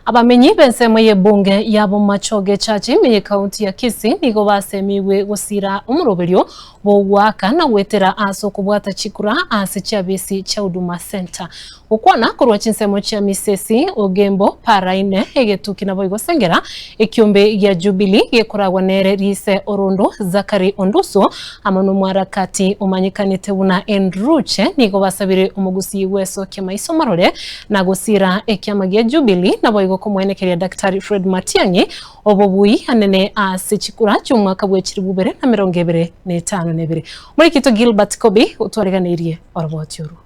Abamenyi b'ensemo y'ebunge ya Bomachoge Church ime y'ecounty ya Kisii nigo basemigwe gosira omoroberio bw'ogoaka na goetera ase okobwata chikura ase chiabisi chia Huduma Centre. Gokwana korwa chinsemo chia Misesi, Ogembo, Paraine, Egetuki naboigo Sengera, ekiombe gia Jubilee gekoragwa nere Rise Orondo, Zachary Onduso amo nomwarakati omanyekanete buna Enruche nigo basabire omogusii gwesokia maiso marore na gosira ekiama gia Jubilee naboigo komoenekeria Daktari Fred Matiang'i obobui anene ase chikura chi'omwaka bwe chilifu bibere na emerongo ebere na etano na ebere. Omorikito Gilbert Kobi otwareganeirie oroboti orwo.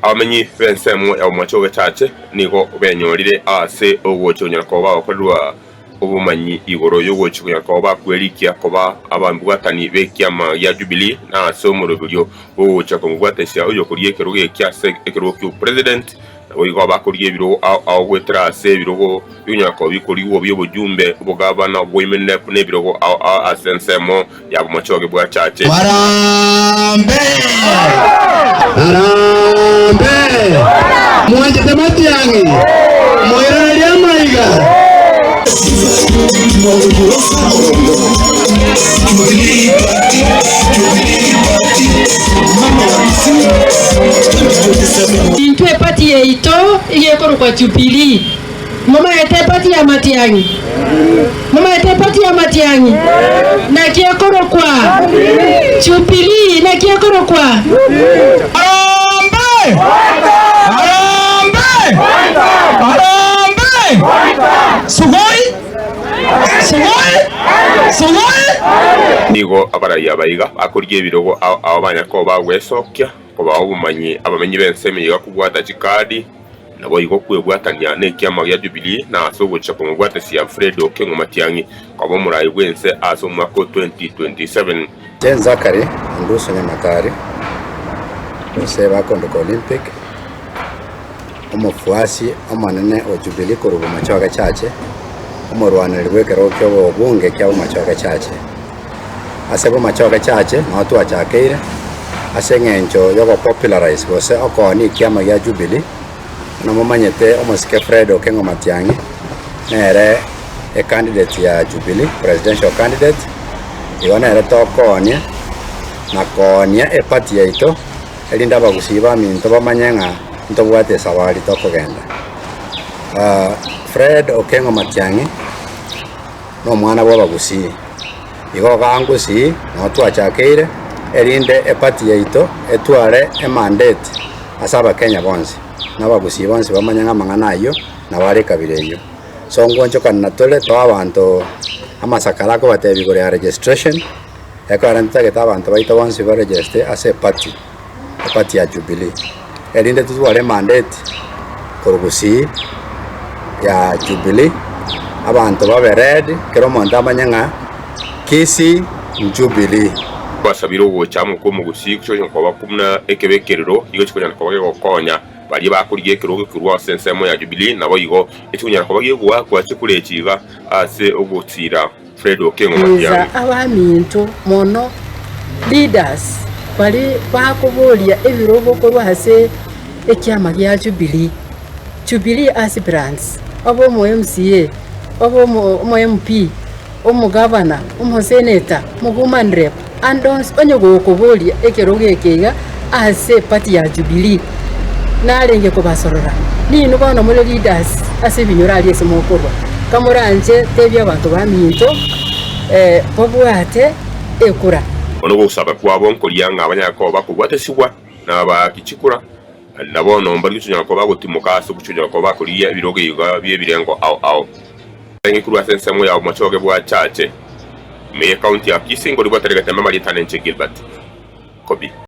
Abamenyi b'ensemo ya omochie o Getache nigo benyorire ase ogochia konyara koba bagokorerwa obomanyi igoro y'ogochia konyara koba bakwerikia koba ababwatani b'ekiama gia Jubilee na ase omoroberio bw'ogochia komobwatesia oyokoria ekerogo eke ase ekerogo ki'obopresident. Naboigo bakoria ebirogo ao ao goetera ase ebirogo bikonyara koba bikorigwa bi'obojumbe, obogavana, oboimenere, na ebirogo ao ao ase ensemo ya bomochoge bwa Chache. Harambee! Harambee! Mwanchete matiang'i? Moiranerie amaiga. Intwe epati yaito iga ekorokwa Jubilee. Momaete epati ya Matiang'i? Momaete epati ya Matiang'i? Naki ekorokwa? Jubilee. Naki ekorokwa? Harambee! Harambee! Harambee! Sugoi! Sugoi! Sugoi! Nigo abarai aba iga bakorigia ebirogo ao ao banyare koba bagwesokia kobaa obomanyi abamenyi b'ensemo iga kobwata chikadi, naboigo kwebwatania nekiama gia Jubilee na ase ogochia komobwatesia Fred Okengo Matiang'i koba omorai bw'ense ase omwaka o 2027. Jane Zachary Onduso Nyamatari, gose bakondoka Olympic, omofuasi omonene o Jubilee korwa Bomachoge Church, omorwanereri bw'ekerogo ki'obobunge kia Bomachoge Church. Ase Bomachoge Church nao twachakeire ase eng'encho y'ogopopularize gose okoonia ekiama gia Jubilee, buna momanyete omosike Fred Okengo Matiang'i nere ecandidate ya Jubilee, presidential candidate, igo nere tokoonia na koonia eparty yaito erinde abagusii baminto bamanye ng'a ntobwate esabari tokogenda. Fred Okengo Matiang'i nomwana bw'abagusii, igo igaa ngusii noo twachakeire erinde eparty yaito etware emandate ase abakenya bonsi, na abagusii bonsi bamanye ng'a amang'ana ayio nabo are ekabira eyio. So ngoonchokana tore toe abanto amasakara akobatebia igoro ya registration, ekero ntagete abanto baito bonsi baregeste ase eparty, eparty ya Jubilee, erinde totware emandate korwa gusii ya Jubilee, abanto babe ready, kera omonto amanye ng'a Kisii n'Jubilee. Twasabire ogocha amo kw'omogusii gochia koba buna ekebekerero igo chikonyara koba gegokonya baria bakorigia ekerogo korwa ase ensemo ya Jubilee, naboigo echikonyara koba gegoakwa chikura echi iga ase ogotiira Fred Okengo Insa Matiang'i. abaminto mono leaders baria bakoboria ebirogo korwa ase ekiama gia Jubilee, Jubilee aspirants, obe omo MCA, obe omo MP, omogavana, omoseneta, omowoman rep, ande onsi onye gokoboria ekerogo eke iga ase eparty ya Jubilee, narenge kobasorora, ninwe bono more leaders ase ebinyoro aria ase mokorwa, kamoranche tebia abanto baminto babwate ekura. Bono ogosaba kwabo nkoria ng'a banyare koba bakobwatesigwa nabaaki chikura, na bono mbari gochonyora koba bagotimoka ase ogochonyora koba bakorigia ebirogo iga bi'ebirengo ao ao. Arenge korwa ase ensemo ya omochoge bwa Chache, ime y'Ekaunti ya Kisii, nkorigwa Tarigati Amamarieta Nenche Gilbert Kobi.